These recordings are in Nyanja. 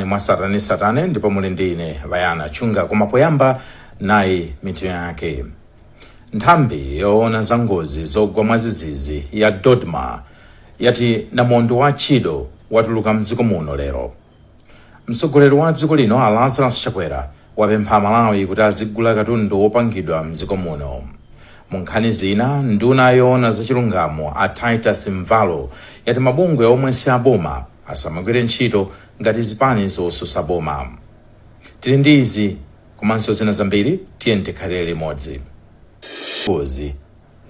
Mwatsatanetsatane ndipo muli ndi ine Bayana Chunga. Koma poyamba nayi mitu yake. Nthambi yoona za ngozi zogwa mwadzidzidzi ya DoDMA yati namondwe wa Chido watuluka mdziko muno lero. Mtsogoleri wa dziko lino a Lazarus Chakwera wapempha Amalawi kuti azigula katundu wopangidwa mdziko muno. Mu nkhani zina, nduna yoona zachilungamo a Titus Mvalo yati mabungwe omwe si aboma asamagwire ntchito ngati zipani zosusa boma. Tili ndi izi komanso zina zambiri, tiye tikhalire limodzi. Ngozi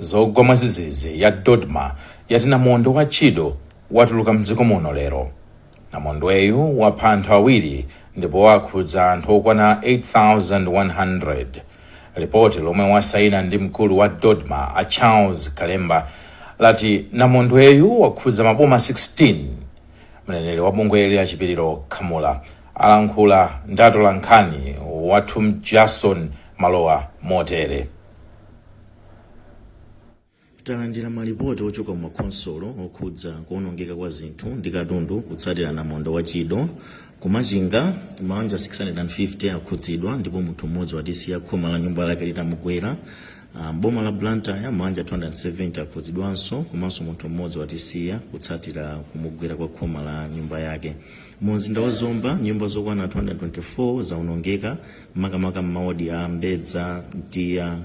zogwa mwadzidzidzi ya DoDMA yati namondwe wa Chido watuluka mdziko muno lero. Namondweyu wapha anthu awiri ndipo wakhudza anthu okwana 8100. Lipoti lomwe wasaina ndi mkulu wa DoDMA a Charles Kalemba lati namondweyu wakhudza maboma 16. Mneneri wa bungweli a Chipiliro Khamula alankhula ndi atolankhani wathu Jason Malowa motere. Talandira malipoti ochoka mu makhonsolo okhudza kuonongeka kwa zinthu ndi katundu kutsatira namondwe wa Chido. Ku Machinga, mabanja 650 akhudzidwa ndipo munthu mmodzi watisiya khoma la nyumba lake litamugwera. M'boma la Blantyre, mabanja 270 akhudzidwanso komanso munthu mmodzi watisiya kutsatira kumugwera kwa khoma la nyumba yake. Mu mzinda wa Zomba, nyumba zokwana 224 zaonongeka, makamaka m'mawodi a Mbedza, Mtiya,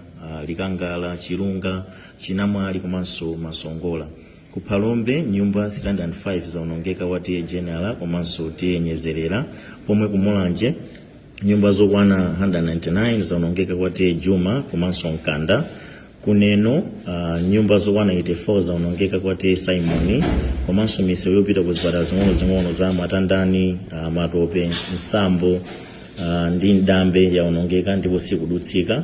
Likangala, Chilunga, Chinamwali komanso Masongola. Ku Phalombe, nyumba 305 zaonongeka kwa TA General komanso TA Nyezerera, pomwe ku Mulanje nyumba zokwana 199 zaonongeka kwa TA Juma komanso Mkanda. Ku Neno, nyumba zokwana 84 zaonongeka kwa TA Simon, komanso misewu yopita ku zipatala zing'onozing'ono za Matandani, Matope, Nsambo ndi Mdambe yaonongeka ndipo sikudutsika.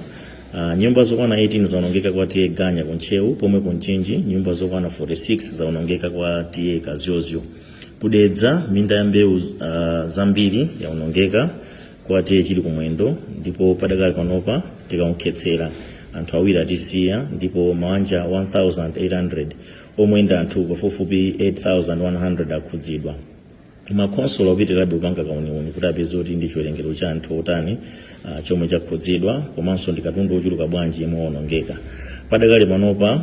Nyumba zokwana 18 zaonongeka kwa TA Ganya ku Ntcheu, pomwe ku Mchinji nyumba zokwana 46 zaonongeka kwa TA Kazyozyo. Ku Dedza minda ya mbewu zambiri yaonongeka kwa TA Chilikumwendo, ndipo padakali panopa tikaonkhetsera anthu awiri atisiya ndipo mabanja 1800 omwe ndi anthu pafupifupi 8100 akhudzidwa. Makhonsolo akupitirirabe kupanga kauniuni kuti apeze kuti ndi chiwerengero cha anthu otani chomwe chakhudzidwa komanso ndi katundu wochuluka bwanji yemwe waonongeka. Padakali panopa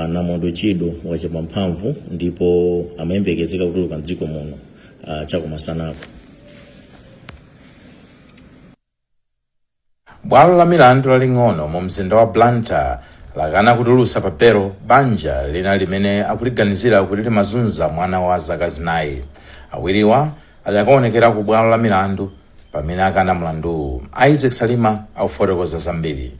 namondwe Chido wachepa mphamvu ndipo amayembekezeka kutuluka mdziko muno chakumasanako. Bwalo la milandu laling'ono mu mzinda wa Blantyre lakana kutulutsa pa belo banja lina limene akuliganizira kuti limazunza mwana wa zaka 4. Awiriwa adakaonekera ku bwalo la milandu pamene akana mlanduwu. Isaac Salima akufotokoza zambiri.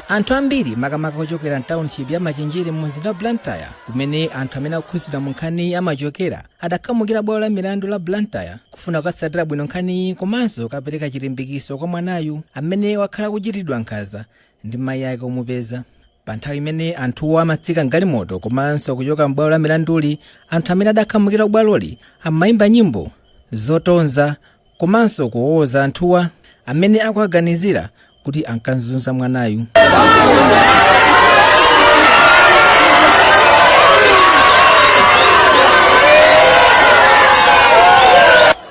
Anthu ambiri, makamaka ochokera mtownship ya Machinjiri mu mzinda wa Blantyre, kumene anthu amene akukhudzidwa mu nkhaniyi amachokera, adakhamukira bwalo la milandu la Blantyre kufuna kukatsatira bwino nkhaniyi komanso kukapereka chilimbikiso kwa mwanayu amene wakhala akuchitiridwa nkhanza ndi mayi ake omupeza. Pa nthawi imene anthuwo amatsika mgalimoto komanso kuchoka m'bwalo la milanduli, anthu amene adakhamukira kubwaloli amayimba nyimbo zotonza komanso kuwowoza anthuwa amene akuwaganizira kuti ankanzunza mwanayu.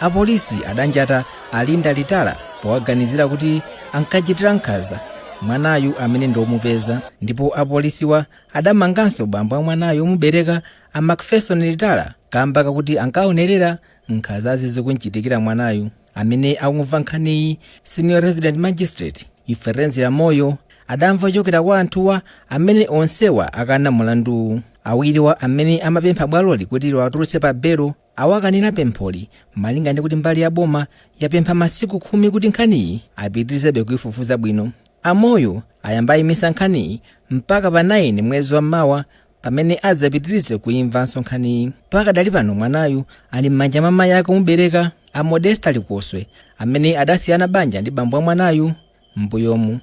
Apolisi adanjata Alinda Litala powaganizira kuti ankachitira nkhanza mwanayu amene ndi omupeza, ndipo apolisiwa adamanganso bambo a mwanayu omubereka a Macpherson Litala kamba kakuti ankaonerera nkhanzazi zikumchitikira mwanayu. Amene akumva nkhaniyi, Senior Resident Magistrate Iferenzia Moyo, adamva kuchokera kwa anthuwa amene onsewa akana mlanduwu. Awiriwa amene amapempha bwaloli kuti liwatulutse pa belo awakanira pempholi malinga ndi kuti mbali ya boma yapempha masiku 10 kuti nkhaniyi apitirizebe kuifufuza bwino. A Moyo ayamba ayimisa nkhaniyi mpaka pa 9 mwezi wa mawa pamene adzapitirize kuimvanso nkhaniyi. Pakadali pano mwanayu ali m'manja mwa mayi ake omubereka a Modesta Likoswe amene adasiyana banja ndi bambo a mwanayu m'mbuyomu.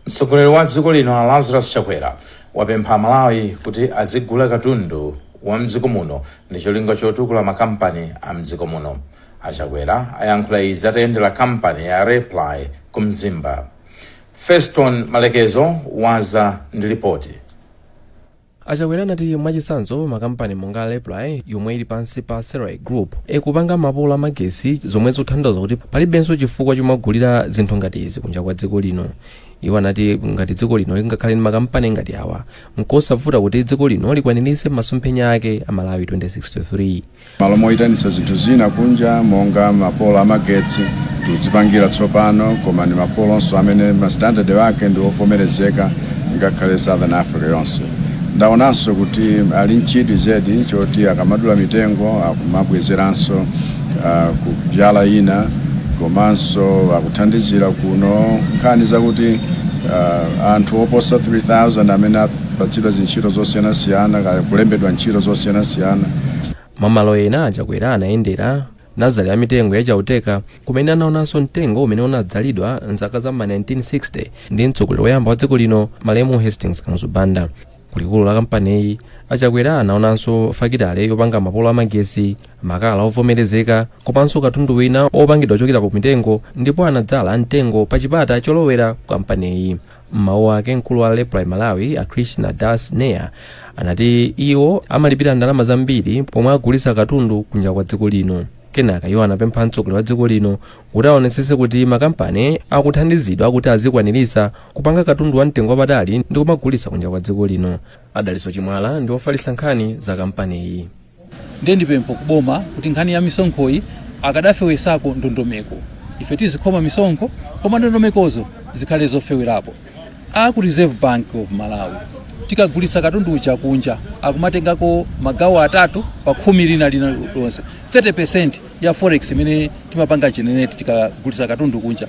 Mtsogoleri wa dziko lino a Lazarus Chakwera wapempha Amalawi kuti azigula katundu wa mdziko muno ndi cholinga chotukula makampani a mdziko muno. A Chakwera ayankhula izi atayendera kampani ya Raiply ku Mzimba. Feston Malekezo waza ndi lipoti. Achakwera anati mwachitsanzo, makampani monga Leprai yomwe ili pansi pa Serai Group ikupanga mapolo amagesi, zomwe zikuthandiza kuti palibenso chifukwa chomagulira zinthu ngati izi kunja kwa dziko lino. Iwo anati ngati dziko lino lingakhale ndi makampani ngati awa, nkosavuta kuti dziko lino likwaniritse masomphenya ake a Malawi 2063. Malo moyitanitsa zinthu zina kunja monga mapolo amagetsi, tikudzipangira tsopano, koma ndi mapolonso amene ma standard ake ndi ovomerezeka ngakhale Southern Africa yonse. Ndaonanso kuti ali nchidwi zedi choti akamadula mitengo akumabwezeranso kubyala ina, komanso akuthandizira kuno nkhani zakuti anthu oposa 3000 amene apatsidwa zintchito zosiyanasiyana, kaya kulembedwa ntchito zosiyanasiyana. Mwamalo ena, Achakwera anayendera nazale ya mitengo ya Chauteka, kumene anaonanso mtengo umene unadzalidwa mzaka za ma 1960 ndi mtsogoleri woyamba wa dziko lino, malemu Hastings Kamuzu Banda. Kulikulu la kampaniyi, Achakwera anaonanso fakitale yopanga mapolo amagesi, makala ovomerezeka komanso katundu wina opangidwa kuchokera ku mitengo, ndipo anadzala mtengo pa chipata cholowera ku kampaniyi. Mmawu ake, mkulu wa Leprai Malawi, a Krishna Das Nair, anati iwo amalipira ndalama zambiri pomwe agulitsa katundu kunja kwa dziko lino. Kenaka iwo anapempha mtsogoleri wa dziko lino kuti aonetsetse kuti makampani akuthandizidwa kuti azikwanirisa kupanga katundu wa mtengo wapatali ndi kumagulitsa kunja kwa dziko lino. Adaliso Chimwala ndi ofalitsa nkhani za kampaniyi. Ndiye ndipempho kuboma kuti nkhani ya misonkhoyi akadafewesako ndondomeko. Ife tizikhoma misonkho, koma ndondomekozo zikhale zofewerapo. A ku Reserve Bank of Malawi, tikagulitsa katundu uja kunja akumatengako magawo atatu pa 10 lina lina lonse, 30% ya forex imene timapanga generate tikagulitsa katundu kunja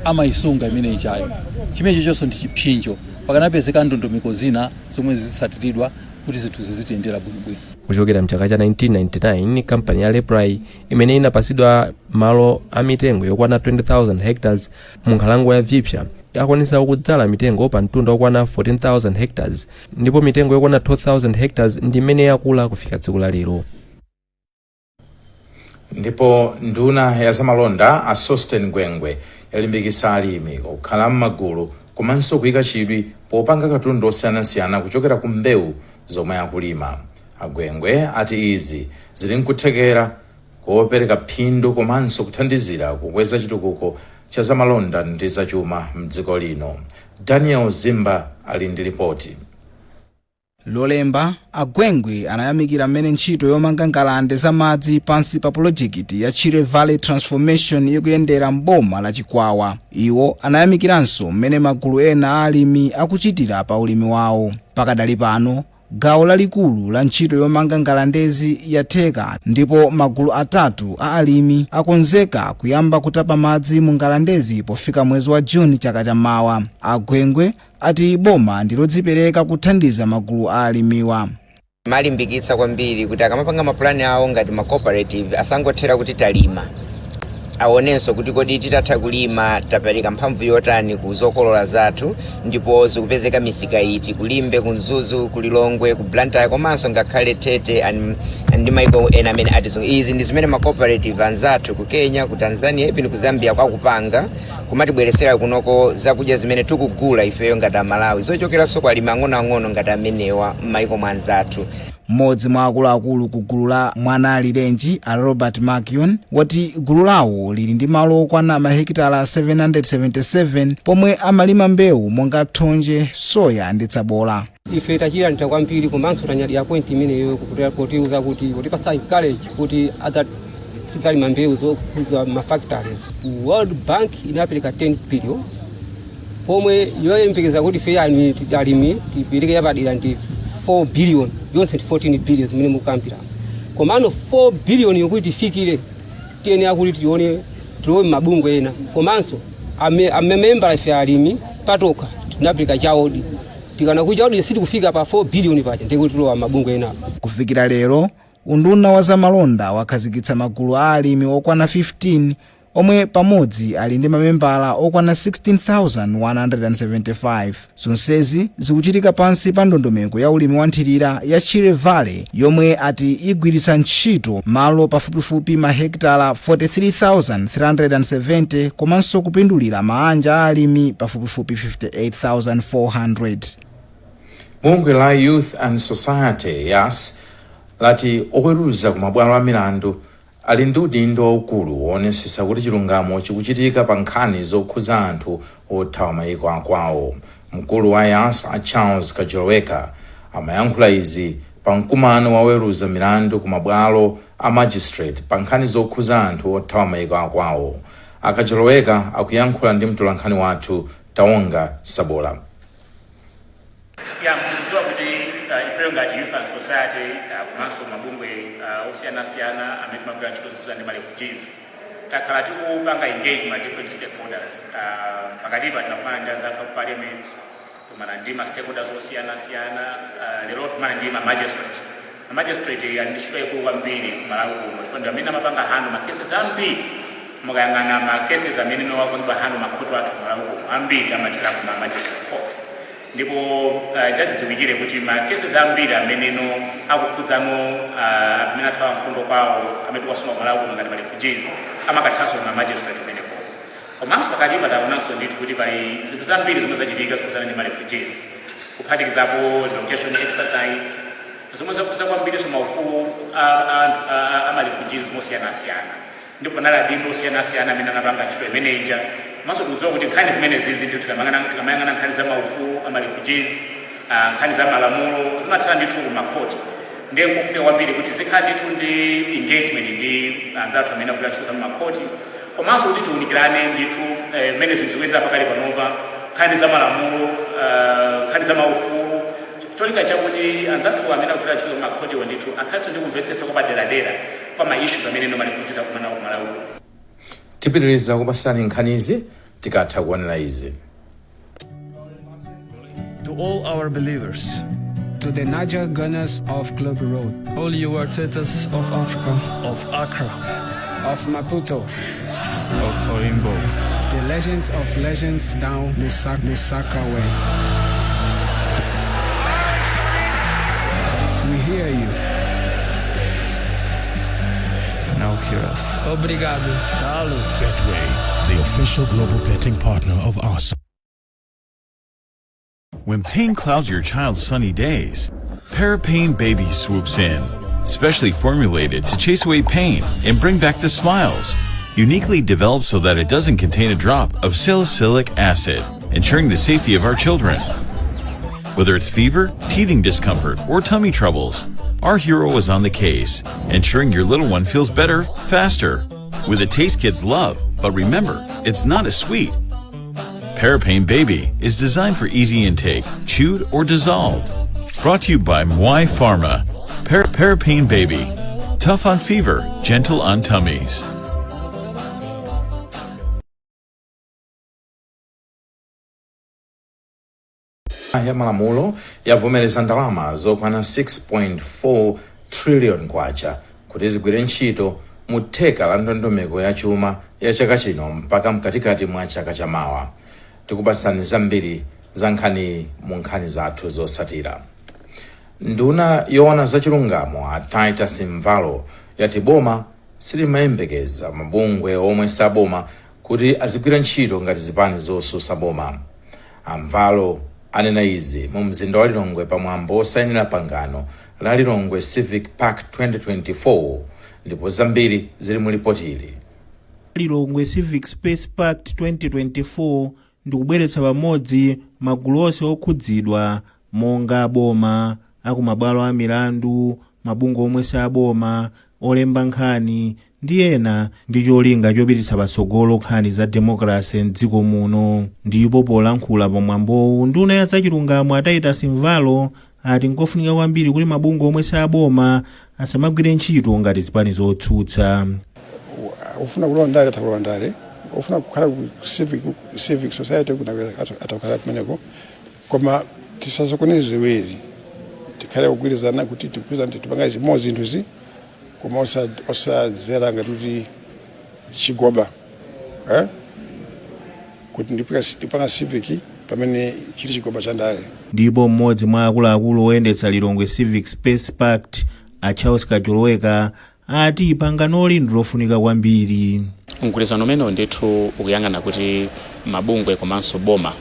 amayisunga imene ichayo. Chimenecho chonso ndi chipsinjo. Pakanapezeka ndondomeko zina zomwe zizitsatiridwa kuti zinthu zizitiyendera bwinobwino. Kuchokera mchaka cha 1999, kampani ya Leprai imene inapasidwa malo a mitengo yokwana 20,000 hectares mu nkhalango ya Vipya akwanisa kudzala mitengo pa mtunda okwana 14,000 hectares, ndipo mitengo yokwana 2,000 hectares ndi imene yakula kufika tsiku la lero. Ndipo nduna ya zamalonda, a Sosten Gwengwe, yalimbikitsa alimi kukhala m'magulu komanso kuyika chidwi popanga katundu osiyanasiyana kuchokera ku mbewu zomwe akulima. Agwengwe ati izi zili nkuthekera kopereka phindu komanso kuthandizira kukweza chitukuko cha zamalonda ndi zachuma mdziko lino. Daniel Zimba ali ndi ripoti. Lolemba, Agwengwe anayamikira mmene ntchito yomanga ngalande za madzi pansi pa pulojekiti ya Chire Valley Transformation ikuyendera mboma la Chikwawa. Iwo anayamikiranso mmene magulu ena a alimi akuchitira pa ulimi wawo. Pakadali pano, gawo lalikulu la ntchito yomanga ngalandezi yatheka, ndipo magulu atatu a alimi akonzeka kuyamba kutapa madzi mu ngalandezi pofika mwezi wa Juni chaka chammawa. Agwengwe ati boma ndilodzipereka kuthandiza magulu a alimiwa. Malimbikitsa kwambiri kuti akamapanga mapulani awo ngati ma cooperative, asangothera kuti talima, aonenso kuti kodi titatha kulima tapereka mphamvu yotani ku zokolola zathu, ndipo zikupezeka misika iti, kuLimbe, ku Mzuzu, ku Lilongwe, ku Blantyre, komanso ngakhale Tete ndi maiko ena amene atizungu. Izi ndi zimene ma cooperative anzathu ku Kenya, ku Tanzania, even ku Zambia kwakupanga, kumatibweresera kunoko zakudya zimene tikugula ifeyo ngati Amalawi, zochokeranso kwa alimi ang'onoang'ono ngati amenewa m'maiko mwa anzathu. Mmodzi mwa akuluakulu ku gulu la Mwanalirenji, a Robert Makion, wati gulu lawo lili ndi malo okwana mahekitala 777 pomwe amalima mbewu monga thonje, soya ndi tsabola. Ife tachilandira kwambiri, komanso tanyadira point imeneyo potiuza kuti kutipatsa encourage kuti tidzalima mbewu zokhudza ma factories. World Bank inapereka 10 billion, pomwe yoyembekeza kuti ife alimi tipereke yapadera ndi 4 billion, yonse ndi 14 billion zimene mukukambira. Komano 4 billion yokuti tifikire, tiyenera kuti tione tilowe mabungwe ena, komanso amemembala ife alimi patokha tinapereka chaudi, tikana kuti chaudi sitikufika pa 4 billion paja, ndikuti tilowa mabungwe ena. Kufikira lero, unduna wa zamalonda wakhazikitsa magulu a alimi okwana 15 omwe pamodzi ali ndi mamembala okwana 16,175. Zonsezi zikuchitika pansi pa ndondomeko ya ulimi wa nthirira ya Chire Valley, yomwe ati igwiritsa ntchito malo pafupifupi mahekitala 43,370 komanso kupindulira maanja a alimi pafupifupi 58,400. Bungwe la Youth and Society, YAS, lati oweruza ku mabwalo a milandu ali ndi udindo waukulu woonetsetsa kuti chilungamo chikuchitika pa nkhani zokhuza anthu othawa mayiko akwawo. Mkulu wa YAS, a Charles Kajoloweka, amayankhula izi pa mkumano woweruza milandu ku mabwalo a magistrate pa nkhani zokhuza anthu othawa mayiko akwawo. A Kajoloweka akuyankhula ndi mtolankhani wathu Taonga Sabola. Ya, mukudziwa kuti ifeyo ngati Youth and Society komanso mabungwe osiyanasiyana amene timagwira ntchito zokhudzana ndi ma refugees, takhala tikupanga engage ma different stakeholders. Pakatipa tinakumana ndi anzathu ku parliament, kumana ndi ma stakeholders osiyanasiyana. Lero tikumana ndi ma magistrate. Ma magistrate ali ndi ntchito yaikulu kwambiri ku Malawi kuno chifukwa ndi amene amapanga handle ma cases ambiri. Mukayang'ana ma cases amene wapangidwa handle makhoti athu ku Malawi kuno, ambiri amathera ku ma magistrate courts. Ndipo chadzidziwikire kuti ma cases ambiri ameneno akukhudzano anthu amene athawa nkhondo kwawo, amene tikuwasunga ku Malawi kuno ngati ma refugees, amakathiranso ma magistrate kumeneko. Komanso pakati pataonanso ndithu kuti pali zinthu zambiri zomwe zachitika zokhudzana ndi ma refugees, kuphatikizapo relocation exercise zomwe zakhudza kwambiriso maufulu a ma refugees mosiyanasiyana, ndipo panali adindo osiyanasiyana amene anapanga ntchito imeneija. Komanso tikudziwa kuti nkhani zimene zizi ndithu, tikamayang'ana nkhani za maufulu a ma refugees, nkhani za malamulo, zimathera ndithu ku makhoti. Ndiye nkofunika kwambiri kuti zikhala ndithu ndi engagement ndi anzathu amene akugwira ntchito za makhoti, komanso kuti tiunikirane ndithu mmene zinthu zikuyendera pakali panopa, nkhani za malamulo, nkhani za maufulu, cholinga chakuti anzathu amene akugwira ntchito makhotiwo ndithu akhalenso ndi kumvetsetsa kwapaderadera kwa ma issues amene no ma refugees akumana nawo ku Malawi. Tipitiriza kupasani nkhanizi tikatha kuonera izi. To all our believers, To the Nigel Gunners of Club Road, all you Artetas of Africa, of Accra, of Maputo, of Olimbo, the legends of legends down Lusaka, Lusaka way. We hear you. Now hear us. Obrigado. Talo. Betway, the official global betting partner of Arsenal. When pain clouds your child's sunny days, Parapain Baby swoops in. Specially formulated to chase away pain and bring back the smiles. Uniquely developed so that it doesn't contain a drop of salicylic acid, ensuring the safety of our children. Whether it's fever, teething discomfort, or tummy troubles, our hero is on the case, ensuring your little one feels better, faster. With a taste kids love, but remember, it's not as sweet. Parapain Baby is designed for easy intake, chewed or dissolved. Brought to you by Mwai Pharma. Parapain Baby. Tough on fever, gentle on tummies. Ya malamulo yavomereza ndalama zokwana 6.4 trillion kwacha kuti zigwire ntchito mu theka la ndondomeko ya chuma ya chaka chino mpaka mkatikati mwa chaka chamawa. Tikupasani zambiri za nkhani mu nkhani zathu zosatira. Nduna yoona zachilungamo, a Titus Mvalo, yati boma silimayembekeza mabungwe omwe saboma kuti azigwira ntchito ngati zipani zosusa boma. A Mvalo anena izi mu mzinda wa Lilongwe pamwambo osayinira pangano la Lilongwe Civic Pact 2024, ndipo zambiri zili mu ripoti ili. Lilongwe Civic Space Pact 2024 ndikubweretsa pamodzi magulu onse okhudzidwa monga boma, akumabwalo a milandu, mabungwe omwe saboma, olemba nkhani ndi ena, ndi cholinga chopititsa patsogolo nkhani za demokrasi mdziko muno. Ndipo polankhula pamwambowu, nduna ya zachilungamo, a Titus Mvalo, ati nkofunika kwambiri kuti mabungwe omwe saboma asamagwire ntchito ngati zipani zotsutsa. Ufuna kulowa ndale atakulowa ndale, ufuna kukhala ku civic society atakhala kumeneko, koma tisasokoneze ziwiri. Tikhale kugwirizana kuti tigwirizana, tipanga chimodzi zinthuzi, koma osadzera ngati kuti chigoba, eh? Kuti ndipanga civic pamene chili chigoba cha ndale. Ndipo mmodzi mwa akuluakulu oyendetsa Lilongwe Civic Space Pact, a Charles Kajoloweka, ati panganoli ndi lofunika kwambiri. Mgwirizano umenewu ndithu ukuyang'ana kuti mabungwe komanso boma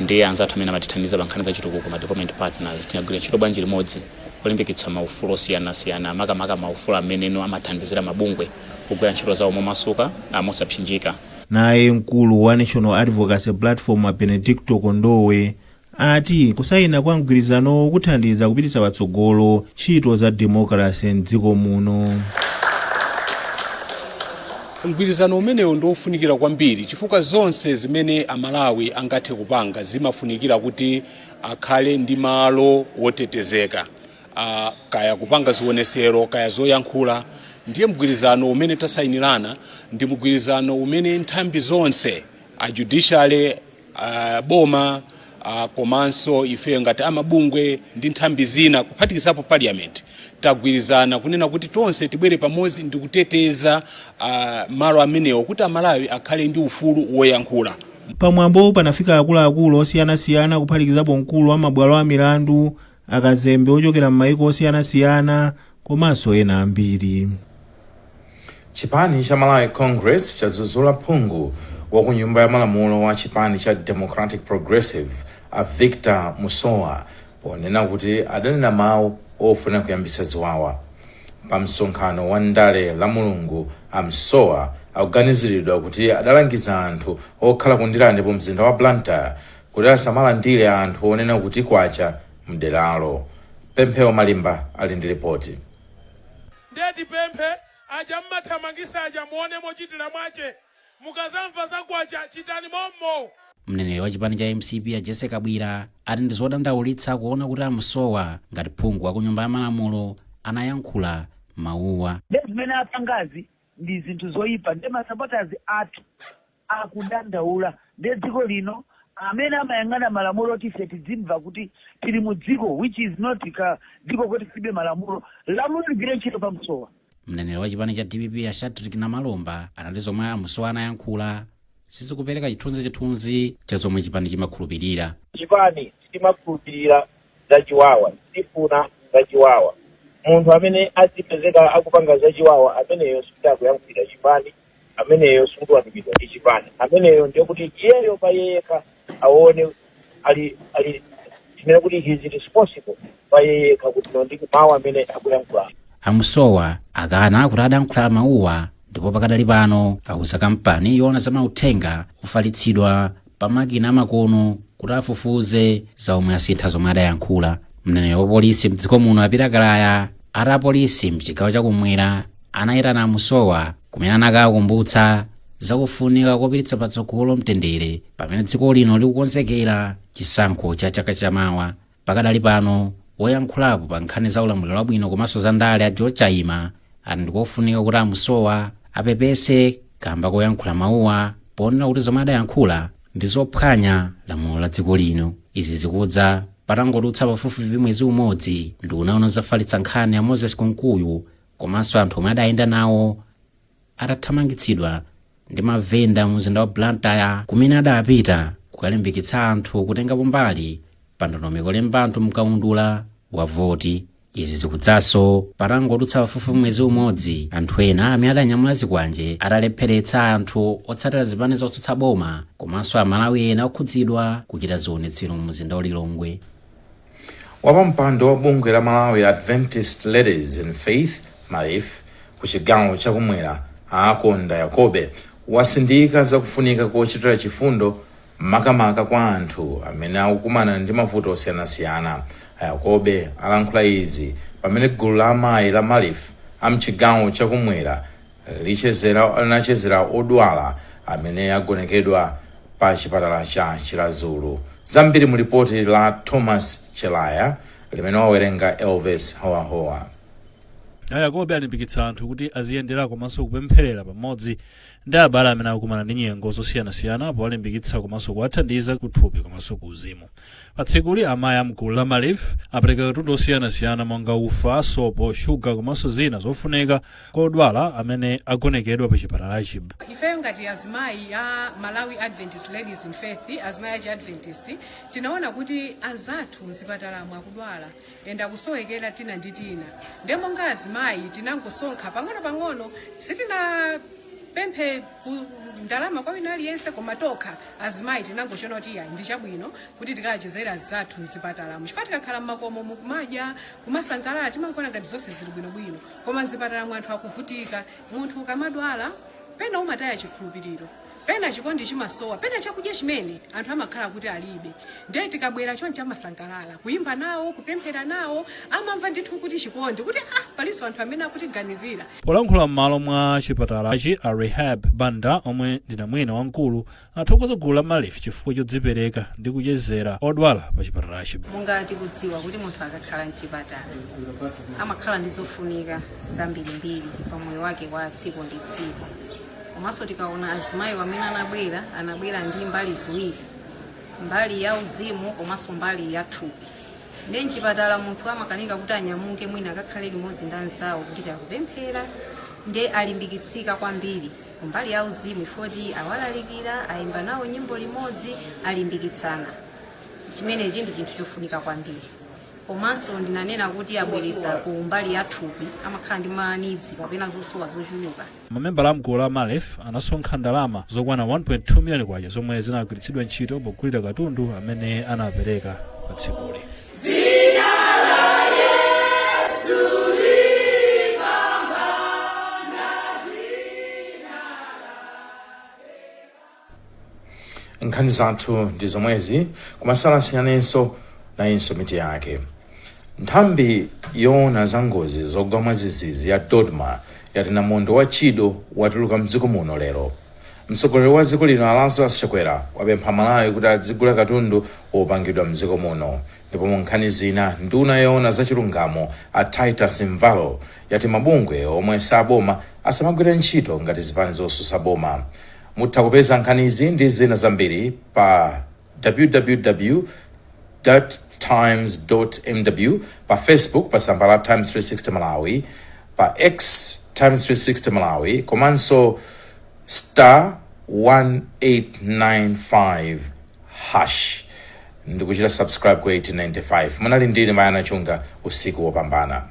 Ndi anzathu amene amatithandiza pa nkhani za chitukuko, ma development partners, tingagwire ntchito bwanji limodzi kulimbikitsa maufulu osiyanasiyana, makamaka maufulu ameneno amathandizira mabungwe kugwira ntchito zawo momasuka, mosapsinjika. Naye mkulu wa National Advocacy Platform, Benedicto Kondowe, ati kusayina kwa mgwirizanowo kuthandiza kupititsa patsogolo ntchito za demokrasi mdziko muno. Mgwirizano umenewu ndi wofunikira kwambiri chifukwa zonse zimene Amalawi angathe kupanga zimafunikira kuti akhale ndi malo wotetezeka, kaya kupanga zionesero, kaya zoyankhula. Ndiye mgwirizano umene tasayinirana ndi mgwirizano umene nthambi zonse, a judiciary, boma, komanso ife ngati amabungwe ndi nthambi zina kuphatikizapo parliament, tagwirizana kunena kuti tonse tibwere pamodzi ndi kuteteza malo amenewo kuti Amalawi akhale ndi ufulu woyankhula. Pamwambo panafika akuluakulu osiyanasiyana, kuphatikizapo mkulu wa mabwalo a milandu, akazembe ochokera m'mayiko osiyanasiyana komanso ena ambiri. Chipani cha Malawi Congress chadzudzula phungu wa ku Nyumba ya Malamulo wa chipani cha Democratic Progressive, a Victor Musowa, ponena kuti adanena mawu ofuna kuyambitsa ziwawa pa msonkhano wa ndale la Mulungu. A Musowa akuganiziridwa kuti adalangiza anthu okhala ku Ndirande mu mzinda wa Blantyre kuti asamalandire anthu onena kuti kwacha mderalo. Pemphero Malimba ali ndi ripoti. Ndiye tipemphe aja mmathamangisa aja, muone mochitira mwache. Mukazamva za kwacha, chitani mommo. Mneneri wa chipani cha MCP, a Jesse Kabwira, ati ndi zodandaulitsa kuona kuti aMusowa ngati phungu wa ku Nyumba ya Malamulo anayankhula mawuwa. Nde zimene apangazi ndi zinthu zoyipa, nde ma supporters athu akudandaula. Nde dziko lino amene amayang'ana malamulo oti ife tidzimva kuti tili mu dziko which is not ka dziko kuti tilibe malamulo, lamulo ligwire ntchito pa Msowa. Mneneri wa chipani cha DPP, a Shadric Namalomba, anati zomwe aMusowa anayankhula sizikupereka chithunzithunzi cha zomwe chipani chimakhulupirira. Chipani sitimakhulupirira zachiwawa, sitifuna zachiwawa. Munthu amene azipezeka akupanga zachiwawa, ameneyo sikuti akuyankhulira chipani, ameneyo sikuti watumidwa ndi chipani, ameneyo ndiye kuti iyeyo pa iye yekha aone ali tinene kuti he is responsible pa iye yekha kuti no ndi mawu amene akuyankhula. AMusowa akana kuti adayankhula mawuwa ndipo pakadali pano auza kampani yoona za mauthenga ofalitsidwa pa makina amakono kuti afufuze za omwe asintha zomwe adayankhula. Mneneri wa polisi mdziko muno, a Peter Kalaya, ati apolisi mchigawo chakumwera anayitana aMusowa kumene anakawakumbutsa zakufunika kopititsa patsogolo mtendere pamene dziko lino likukonzekera chisankho cha chaka chamawa. Pakadali pano, woyankhulapo pa nkhani za ulamuliro wabwino komanso za ndale, a George Chaima, ati ndikofunika kuti aMusowa apepese kamba koyankhula mawuwa, ponena kuti zomwe adayankhula ndi zophwanya lamulo la dziko lino. Izi zikudza patangodutsa pafupifupi mwezi umodzi nduna yoona zofalitsa nkhani ya Moses Kunkuyu komanso anthu omwe adayenda nawo atathamangitsidwa ndi mavenda mu mzinda wa Blantyre kumene adapita kukalimbikitsa anthu kutengapo mbali pa ndondomeko yolemba anthu mkaundula wa voti. Izi zikudzanso patangodutsa pafupifupi mwezi umodzi anthu ena amene adanyamula zikwanje atalepheretsa anthu otsatira zipani zotsutsa boma komanso Amalawi ena okhudzidwa kuchita zionetsero mu mzinda wa Lilongwe. Wapampando wa bungwe la Malawi Adventist Ladies in Faith, MALIF, ku chigawo chakumwera, Aakonda Yakobe, wasindika zakufunika kochitira chifundo makamaka kwa anthu amene akukumana ndi mavuto osiyanasiyana. Yakobe alankhula izi pamene gulu la amayi la MALIF amchigawo chakumwera linachezera odwala amene agonekedwa pa chipatala cha Chiradzulu. Zambiri mu lipoti la Thomas Chelaya limene wawerenga Elvis Howahowa. Yakobe alimbikitsa anthu kuti aziyendera komanso kupempherera pamodzi ndi abale amene akukumana ndi nyengo zosiyanasiyana, powalimbikitsa komanso kuwathandiza kuthupi komanso ku uzimu. Pa tsikuli, amayi amgulu la MALIF apereka katundu osiyanasiyana monga ufa, sopo, shuga komanso zina zofunika kwa odwala amene agonekedwa pa chipatalachi. Ifeyo ngati azimayi a Malawi Adventist Ladies in Faith, azimayi achi Adventist, tinaona kuti anzathu mzipatalamo akudwala and akusowekera tina ndi tina. Nde monga azimayi tinangosonkha pang'ono pang'ono, sitina Sitinapemphe ndalama kwa wina aliyense, koma tokha azimayi tinangochiona kuti iya, ndi chabwino kuti tikachezera zathu mzipatalamo, chifukwa tikakhala mmakomo mukumadya, kumasangalala, timangoona ngati zonse zili bwinobwino, koma mzipatalamo anthu akuvutika. Munthu ukamadwala pena umataya chikhulupiriro, pena chikondi chimasowa, pena chakudya chimene anthu amakhala kuti alibe. Ndiye tikabwera chonchi amasangalala kuyimba nawo, kupemphera nawo, amamva ndithu kuti chikondi, kuti ah, palinso anthu amene akutiganizira. Polankhula m'malo mwa chipatalachi, a Rehab Banda, omwe ndi namwino wamkulu, anathokoza gulu la MALEF chifukwa chodzipereka ndi kuchezera odwala pa chipatalachi. Monga tikudziwa kuti munthu akakhala mchipatala amakhala ndi zofunika zambirimbiri pa moyo wake wa tsiku ndi tsiku. Komanso tikaona azimayi amene anabwera, anabwera ndi mbali ziwiri, mbali ya uzimu komanso mbali ya thupi. Ndi mchipatala munthu amakanika kuti anyamuke, mwina akakhale limodzi ndi anzawo kuti takupemphera, ndi alimbikitsika kwambiri kumbali ya uzimu ifoti awalalikira, ayimba nawo nyimbo limodzi, alimbikitsana. Chimenechi ndi chinthu chofunika kwambiri. Komanso ndinanena kuti abwereza ku mbali ya thupi, amakhala ndi ma needs kapena zosowa zochuluka. Mamembala amgulu la MALEF anasonkha ndalama zokwana 1.2 miliyoni kwacha zomwe zinagwiritsidwa ntchito pogulira katundu amene anapereka pa tsikuli. Dzina la Yesu lipambana zina. Nkhani zathu ndi zomwezi, kumasalasiyanenso nayinso miti yake. Nthambi yoona za ngozi zogwa mwadzidzidzi ya DoDMA yati namondwe wa Chido watuluka mdziko muno lero. Mtsogoleri wa dziko lino Lazarus Chakwera wapempha Malawi kuti adzigula katundu wopangidwa mdziko muno. Ndipo mu nkhani zina, nduna yoona za chilungamo a Titus Mvalo yati mabungwe omwe saboma asamagwire ntchito ngati zipani zosusa boma. Mutha kupeza nkhanizi ndi zina zambiri pa www.times.mw, pa Facebook pa tsamba la Times 360 Malawi, pa X Times 360 Malawi, komanso *1895# ndikuchita subscribe ku 1895. Munali ndine Mayana Chunga. Usiku wopambana.